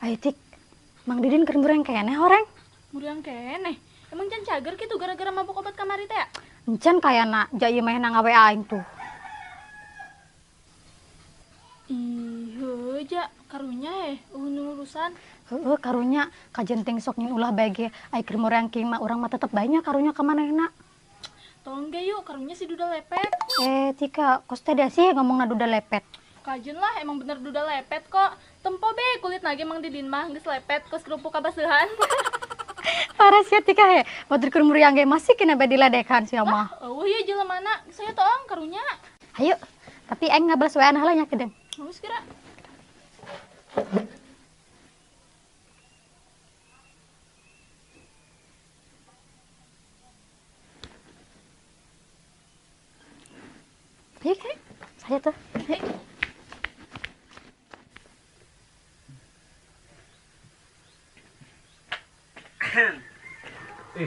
Ayo Tik, Mang Didin keur murang keneh horeng. Murang keneh? Emang can cager kitu gara-gara mabuk obat kamari teh ya? Encan kayana, ja ieu mah ngawe aing tuh. Ih, heuh ja, karunya heh, eueuh nu urusan. Heueuh karunya, kajen ting sok nyin ulah bae ge, ai keur murang king mah urang mah tetep bae nya karunya ka manehna. Tong ge yuk, karunya si duda lepet. Tika, kos teh sih ngomongna duda lepet. Kajen lah, emang bener duda lepet kok. Tempo be kulit nage Mang Didin mah geus lepet kos kerupuk kabaseuhan. Parah sia Tika he, batur keur muriang ge masih kena bae diledekan sia mah. Eueuh ieu jelemana, saya toong karunya. Hayu, tapi aing ngabales WA heula nya kedeung. Geus kira. Ayo, saya tuh. Ih,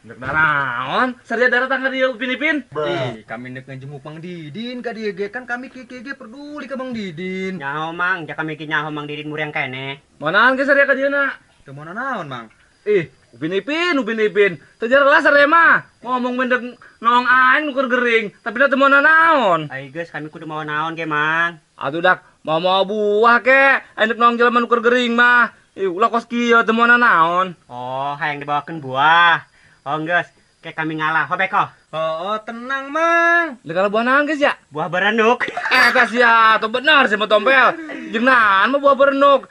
ndek naraon? Sarja daratang ka dieu Upin Ipin? Ih, kami ndek ngejenguk Mang Didin ka dieu ge kan kami kieu ge peduli ka Mang Didin. Nyaho Mang, ja kami ki nyaho Mang Didin muriang keneh. Manaon ge sarja ka dieu na? Teu mono naon, Mang? Ih, Upin Ipin, Upin Ipin. Teu jelas sarja mah. Ngomong mendek noong aing nu keur gering, tapi da teu mono naon. Ai geus kami kudu mawa naon ge, Mang? Atuh dak, mau-mau buah ke, aing ndek noong jelema nu keur gering mah. Ih, ulah kos kieu teu mono naon. Oh, hayang dibawakeun buah. Oh, geus, ke kami ngalah. Ho beko. Oh, tenang, Mang. Deuk buah naon geus ya? Buah berenuk. Eta sia, tuh bener sih mah tompel. Jeung naon mah buah berenuk.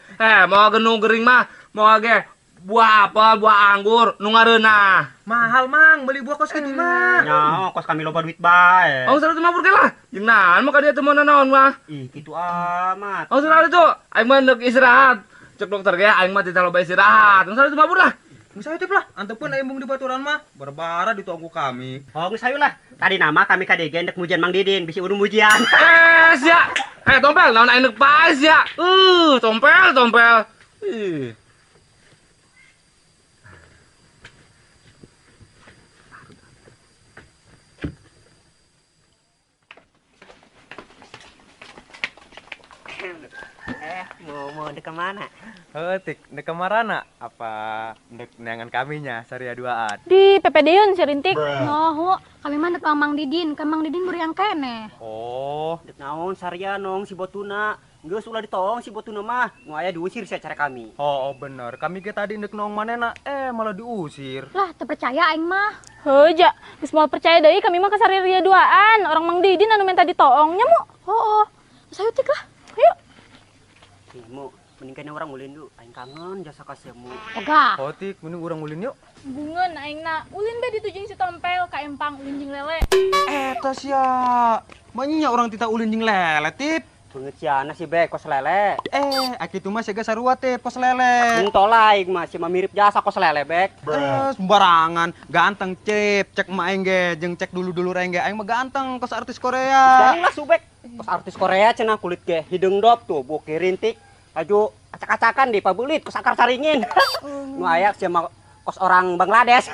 Mau genung gering mah, mau ge buah apel, buah anggur, nu ngareunah. Mahal, Mang, beli buah kos kitu mah. Nya, kos kami loba duit bae. Oh, 150 ge lah. Jeung naon mah ka dieu teu mono naon mah. Ih, kitu amat. Oh, salah itu. Aing mah neuk istirahat. Cek dokter ge aing mah teu loba istirahat. Geus 150 lah. Geus hayu tip lah, antepkeun aing mung di baturan mah. Barbara ditunggu kami. Oh, geus hayu lah. Tadi nama kami ka dieu ge ndek mujian Mang Didin, bisi urung mujian. Sia. Tompel, naon aing ndek paes sia. Tompel, tompel. Ih. Mau ndek kemana? Heuh, Tik, ndek kemarana? Apa ndek neangan kaminya Saria duaan? Di PPD-eun si Rintik. Nyaho, kami mah ndek Mang Didin, ka Mang Didin muriang keneh. Oh, ndek naon Saria nong si botuna. Geus ulah ditoong si botuna mah, nu aya diusir sia cara kami. Oh, bener. Kami ge tadi ndek noong manehna, malah diusir. Lah, teu percaya aing mah. Heuh, ja, geus moal percaya deui kami mah ka Saria duaan. Orang Mang Didin anu minta ditoong nya mu. Heuh. Geus hayu Tik lah. Hayu. Mu, mending kene urang ulin yuk. Aing kangen jasa ka sia mu. Ogah. Oh, Tik, mending urang ulin yuk. Bungeun aing na. Ulin bae ditujing si tompel ka empang ulin jeung lele. Eta sia. Manya urang tita ulin jeung lele, Tip. Beungeut siana si be kos lele. Akitu mah siga sarua teh kos lele. Mung tolai mah sia mah mirip jasa kos lele bek. Sembarangan, ganteng Cip, cek mah aing ge jeung cek dulu-dulu aing ge aing mah ganteng kos artis Korea. Ganteng lah subek. Kos artis Korea cenah kulit ge hideung dop tuh buki rintik. Aju acak-acakan di pabulit kos akar saringin. Nu aya sia mah kos orang Bangladesh.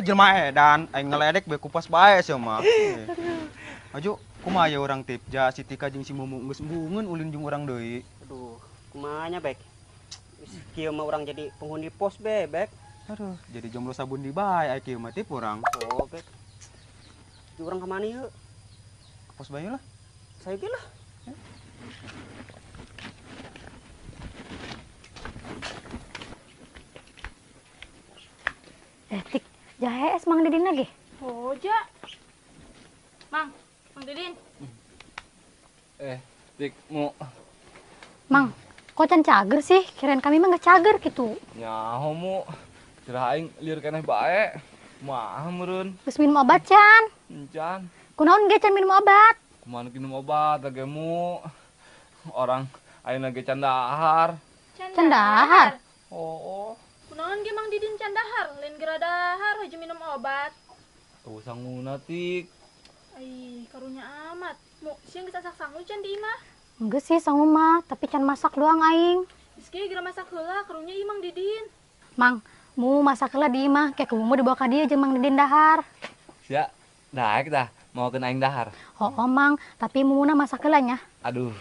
Jelema edan aing ngeledek be kupas bae sia mah. Aju kumaha ya urang Tip, ja si Tika jeung si Mumu geus embungeun ulin jeung urang deui. Aduh, kumaha nya bek? Geus kieu mah urang jadi penghuni pos be, bek. Aduh, jadi jomblo sabun di bae aya kieu mah Tip urang. Oh, bek. Jadi urang ka mana yeuh? Ke pos bae lah. Saya ge lah. Tik, jahe es Mang Didin lagi. Oh, ja. Mang, Mang Didin. Tik, mau. Mang, kok can cager sih? Kirain kami mah nggak cager gitu. Nyaho mu, cerah aing lieur keneh bae. Mah meureun. Geus minum obat can. Can. Kunaon ge can minum obat? Kumaha minum obat ge mu? Orang aing ge can dahar. Can dahar? Oh. Kunaon ge Mang Didin can dahar, lain geura dahar haju minum obat. Tuh sanguna Tik. Ai, karunya amat. Mu, sia geus asak sangu can di imah? Geus sih sangu mah, tapi can masak doang aing. Geus ge geura masak heula, karunya ieu Mang Didin. Mang, mu masak heula di imah, kayak kumu dibawa ka dieu jeung Mang Didin dahar. Sia, daek dah, mau kena aing dahar. Oh, Mang, tapi mumuna masak heula nya. Aduh,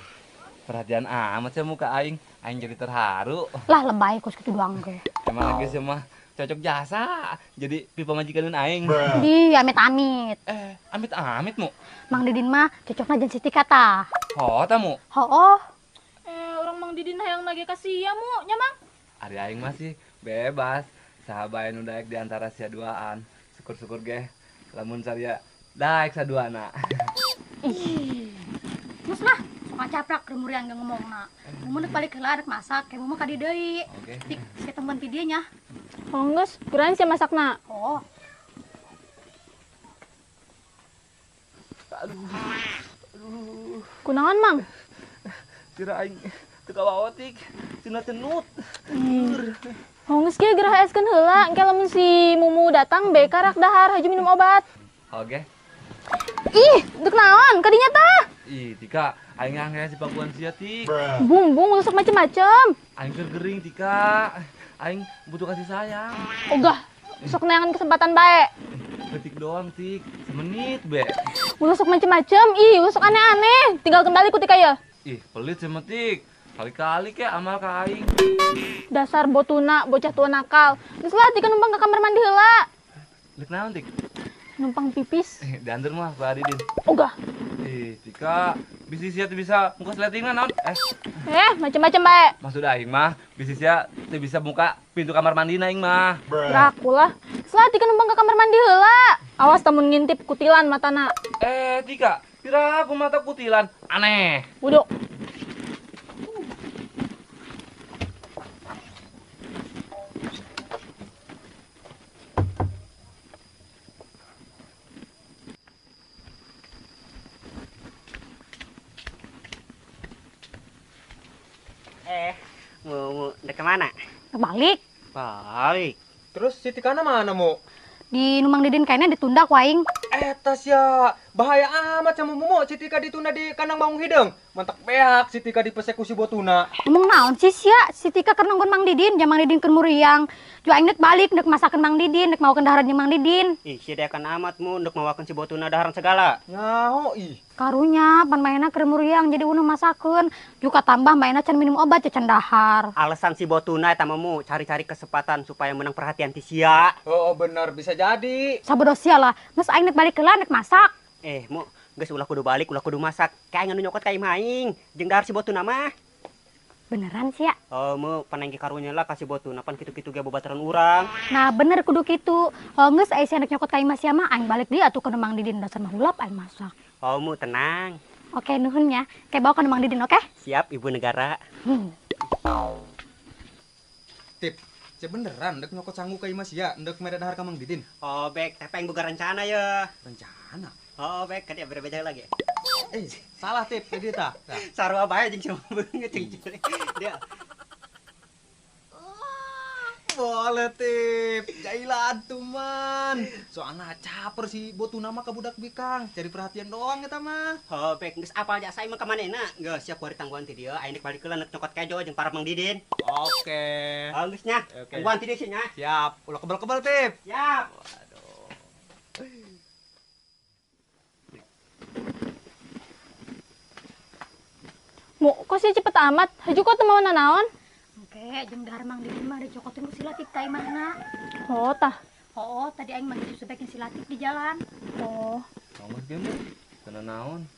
perhatian amat sia muka aing. Aing jadi terharu. Lah lebay kos kitu doang ge. Emang lagi sih mah cocok jasa jadi pipa majikan aing. Di amit-amit. Amit-amit mu. Mang Didin mah cocokna jeung si Tika tah. Oh, ta mu. Hooh. Orang Mang Didin hayang nage ka sia mu, nya Mang. Ari aing masih bebas. Saha bae nu daek di antara sia duaan. Syukur-syukur ge lamun saria daek saduana. Ih. Geus lah, sok caprak remurian ge ngomongna. Mumu nek balik heula rek masak, ke mumu ka dieu deui. Oke. Tik sia temuan ti dieu nya. Oh geus, kirain sia masakna. Oh. Aduh. Aduh. Kunaon, Mang? Kira aing teu kawaotik, cenah cenut. Oh geus ge gerah eskeun heula, engke lamun si Mumu datang be karak dahar haju minum obat. Oke. Ih, dek naon kadinya tah? Ih, Tika, aing ngangge si pakuan sia, Tik. Bumbung usuk macem-macem. Aing keur gering, Tika. Aing butuh kasih sayang. Ogah, sok neangan kesempatan bae. Detik doang, Tik. Semenit, be. Ulah sok macem-macem, ih, ulah sok aneh-aneh. Tinggal kembali ku Tika ya. Ih, pelit sama Tik. Kali-kali ke amal ka aing. Dasar botuna, bocah tua nakal. Geus lah, Tika numpang ke kamar mandi heula. Lek naon, Tik? Numpang pipis. Diantar mah Pak Didin. Ogah. Ih, Tika, bisnis sia teu bisa muka sletingna naon? Macem-macem bae. Maksud aing mah, bisnis sia teu bisa buka pintu kamar mandi aing mah. Beraku lah. Setelah Tika numpang ke kamar mandi heula. Awas tamun ngintip kutilan matana. Tika, kira aku mata kutilan. Aneh. Bodoh. Mau dek kemana? Balik. Balik. Terus si Tikana mana mu? Di Numang Didin kayaknya ditunda ku aing. Eta sia, bahaya amat sama Mumu si Tika ditunda di kandang maung hideung. Mentak beak si Tika dipersekusi botuna. Ngomong naon sih sia, si Tika keur nungguan Mang Didin, jeung Mang Didin keur muriang. Ju aing nek balik nek masakeun Mang Didin, nek mawakeun daharan jeung Mang Didin. Ih, sia dekan amat mu nek mawakeun si botuna daharan segala. Nyaho ih. Karunya pan mainna keur muriang jadi unuh masakeun. Juga tambah mainna can minum obat can dahar. Alasan si botuna eta mah mu cari-cari kesempatan supaya menang perhatian ti sia. Oh, bener bisa jadi. Sabodo sia lah, geus aing nek balik heula nek masak. Mu geus ulah kudu balik, ulah kudu masak. Kayak anu nyokot ka imah aing, jeung dahar si botuna mah. Beneran sia? Oh, mu panengki karunya lah ka si botuna pan kitu-kitu ge babaturan urang. Nah, bener kudu kitu. Oh, geus aya sia nek nyokot ka imah sia mah aing balik deui atuh ka Mang Didin dasar mah hulap aing masak. Oh, mu tenang. Oke, nuhun ya. Kayak bawa ka Mang Didin, oke? Siap, Ibu Negara. Tip, sia beneran ndek nyokot sangu ka imah sia, ndek mere dahar ka Mang Didin. Oh, bek, tapi aing boga rencana ya. Rencana? Oh, bek, kan dia berbeda lagi. Salah Tip, jadi tah. Sarua bae jeung cuma beungeut jeung dia. Boleh Tip, jailan tuman. Soalna caper si botuna mah ka budak bikang, cari perhatian doang eta mah. Oh, bek, geus apal jasa aing mah ka manehna. Geus siap kuari tangguhan ti dieu, aing nek balik heula nek nyokot kejo jeung para Mang Didin. Oke. Oh, geus nya. Tangguhan ti dieu sih nya. Siap, ulah kebal-kebal Tip. Siap. Waduh. Mu, kok sih cepet amat? Haju kok teu mawa nanaon? Oke, jeung dahar Mang Didin mah dicokotin ku si Latif ka imahna. Oh, tah. Oh, tadi aing mah disusupekin si Latif di jalan. Oh. Ngomong ge mu, teu nanaon.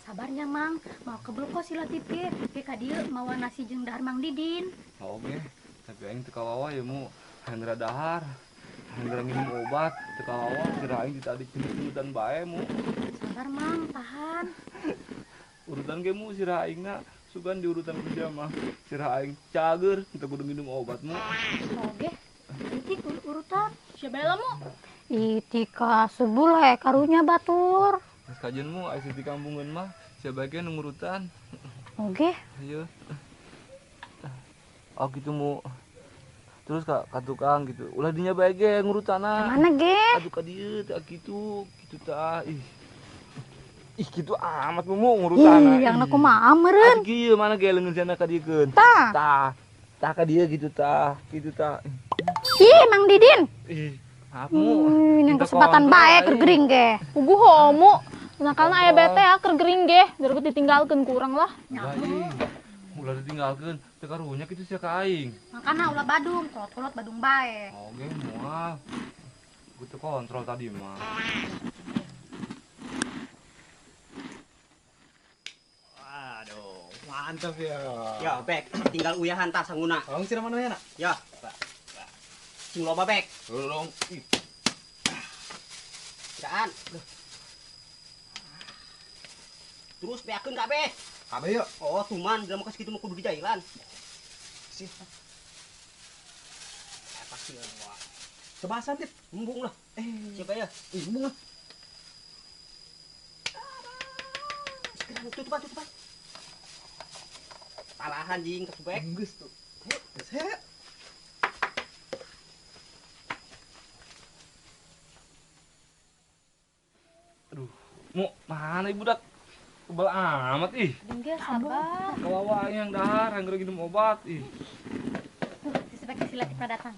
Sabarnya Mang, mau kebel kok si Latif ge. Ge ka dieu mawa nasi jeung dahar Mang Didin. Oh, oke. Tapi aing teu kawawa ya mu, hayang dahar. Hayang nginum obat, teu kawawa kira aing di tadi cenut-cenutan bae mu. Sabar Mang, tahan. Urutan ge mu sirah aingna sugan diurutan ku sia mah. Sirah aing cager teu kudu minum obat mu. Oke. Itik urutan. Sia bae lah mu. Ih, Tika sebul he karunya batur. Geus kajeun mu aya di kampungeun mah sia bae ge nu ngurutan. Oke. Ayo. Oh gitu mu. Terus ka tukang gitu. Ulah dinya bae ge ngurutana. Mana ge? Aduh ka dieu tah kitu, kitu tah. Ih. Ih gitu amat mumu ngurutana. Ih, yang aku mah meureun. Kieu mana ge leungeun sia ka dieukeun. Tah. Tah. Tah ka dieu gitu tah, gitu tah. Ih, Mang Didin. Ih, maaf mu. Yang kesempatan bae keur gering ge. Puguh homo. Nakalna aya bete ya keur gering ge, daripada ditinggalkeun kurang lah. Ulah ditinggalkeun, teu karunya kitu sia ka aing. Makana ulah Badung, kolot-kolot Badung bae. Oke, moal. Gua teu kontrol tadi mah. Aduh, mantap ya. Ya, Bek, tinggal uyahan tah sanguna. Tolong siram anu ya, nak. Ya. Sing loba, Bek. Tolong. Ih. Daan. Terus beakeun kabeh. Kabeh yuk. Oh, tuman dalam kas kitu mah kudu dijailan. Sih. Pasti wah. Coba asan, Tip. Embung lah. Siapa ya? Ih, embung lah. Sekarang tutupan, tutupan. Talahan jing kesubek. Geus tuh. Geus he. Aduh, mau mana ibu dak? Kebal amat ih. Enggak sabar. Kawawa yang dahar, yang minum obat ih. Tuh, si Sebek si Latif datang.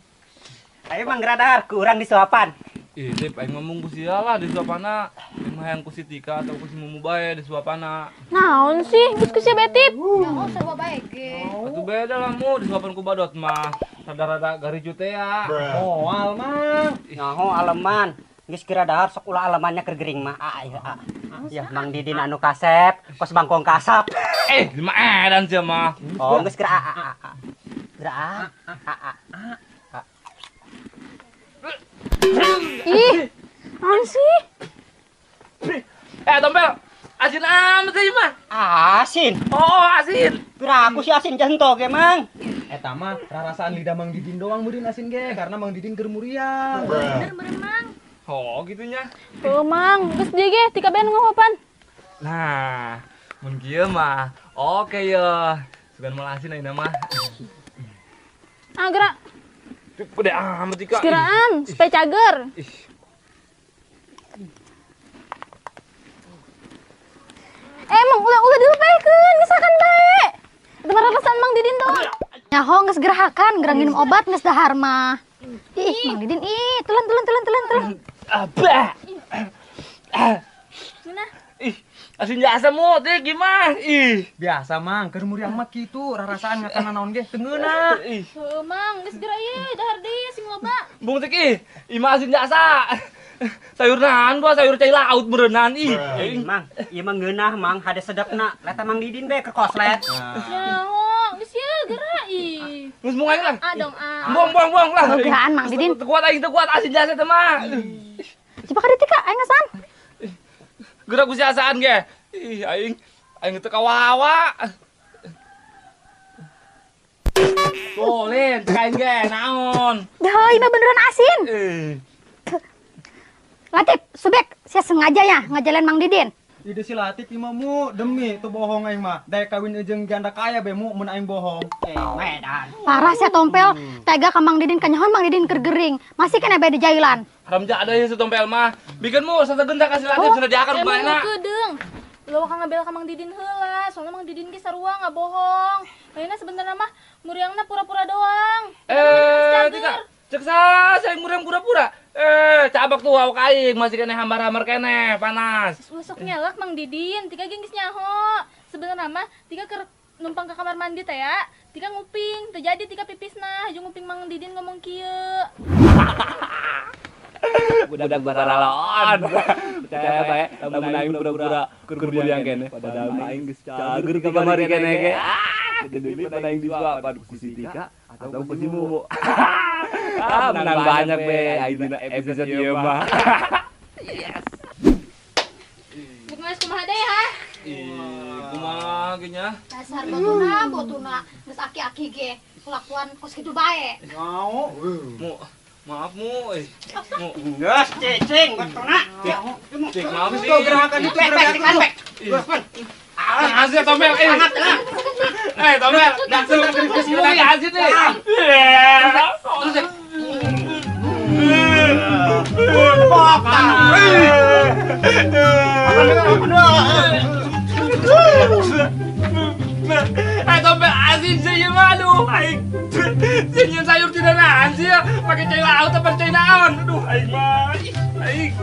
Ayo mang geura dahar, ku urang disuapan. Ih, Tip, aing ngomong ku sia lah disuapana. Aing mah hayang ku si Tika atau ku si Mumu bae disuapana. Naon sih? Geus ku sia bae, Tip. Ya, oh sarua bae ge. Atuh beda lah mu disuapan ku badot mah. Rada-rada garicu teh ya. Moal, Mang. Nyaho aleman. Geus kira dahar sok ulah alemannya keur gering mah. Ah, ya, ah. Ya, Mang Didin anu kasep, kos bangkong kasap. Lima edan sia mah. Oh, geus kira a a a. Kira a a a. Ih, naon sih? Tompel, asin amat sih mah. Asin. Oh, asin. Pira aku sih asin jento ge, Mang. Eta mah rarasaan lidah Mang Didin doang meureun asin ge karena Mang Didin keur muriang. Bener meureun, Mang. Oh, gitunya. Tuh, Mang, geus dia ge tika ben ngohopan. Nah, mun kieu mah oke ya. Sugan moal asin ayeuna mah. Ah, gerak. Gede amat Tika. Sekiraan, supaya cager. Ih. Emang ulah-ulah dilupakeun, geus bae. Eta mah rarasan Mang Didin doang. Nyaho geus gerahakan, gerang minum obat geus dahar mah. Ih, Mang Didin ih, tulan tulan tulan tulan tulan. Abah. Nah. Ih, asin jasa mu, teh gimana? Ih, biasa Mang, keur muriang mah kitu, rarasaan ngakana naon ge teu ngeunah. Ih. Heuh, Mang, geus geura ieu dahar deui sing loba. Bung teh ih, imah asin jasa. Sayur naon buah sayur cai laut meureunnan ih. Mang, ieu mah ngeunah Mang, hade sedepna. Leta Mang Didin be keur koslet. Nyaho, geus ieu geura ih. Geus mung aing lah. Ah dong ah. Buang buang buang lah. Geraan Mang Didin. Teu kuat aing teu kuat asin jasa teh mah. Coba ka dieu Tika, aing ngasaan. Geura ku siasaan ge. Ih, aing aing teu kawawa. Tuh, Lin, cek aing ge naon. Dah, ieu mah beneran asin. Latif, Subek, saya sengaja ya ngajalan Mang Didin. Ide si Latif imamu demi tuh bohong aing mah. Daek kawin jeung janda kaya be mu mun aing bohong. Medan. Parah sia Tompel, tega ka Mang Didin kanyahoan Mang Didin keur gering. Masih kena bae di jailan. Haram jadah ya si Tompel mah. Bikin mu sategeun ka si Latif sudah diakan Emang baena. kedeung. Lo ka ngabel ka Mang Didin heula, soalnya Mang Didin ge sarua ngabohong. Lainna sebenarnya mah muriangna pura-pura doang. Tika, cek saya muriang pura-pura. Cabak tuh awak aing masih kene hambar-hambar kene panas. Ulah sok nyelak Mang Didin, Tika ge geus nyaho. Sebenarnya mah Tika keur numpang ke kamar mandi teh ya. Tika nguping, teu jadi Tika pipisna, haju nguping Mang Didin ngomong kieu. Budak baralaon. Percaya bae lamun aing pura-pura keur muriang kene, padahal aing geus cager ka kamari kene ge. Demi pada aing disuapan ku si Tika atau ku si Mumu. Ah, menang banyak be aing dina episode ieu mah. Yes. Geus kumaha deui ha? Ih, kumaha ge nya? Dasar botuna, botuna geus aki-aki ge kelakuan kos kitu bae. Mau. Mu, maaf mu, mu. Geus cicing botuna. Cik, maaf sih. Tuh gerakan itu gerakan itu. Asin Tompel, Tompel, langsung asin nih. Terus Tompel asin sih mah aduh aing. Sieun sayur tidak nahan sih pakai cai laut apa cai naon. Aduh aing mah. Aing.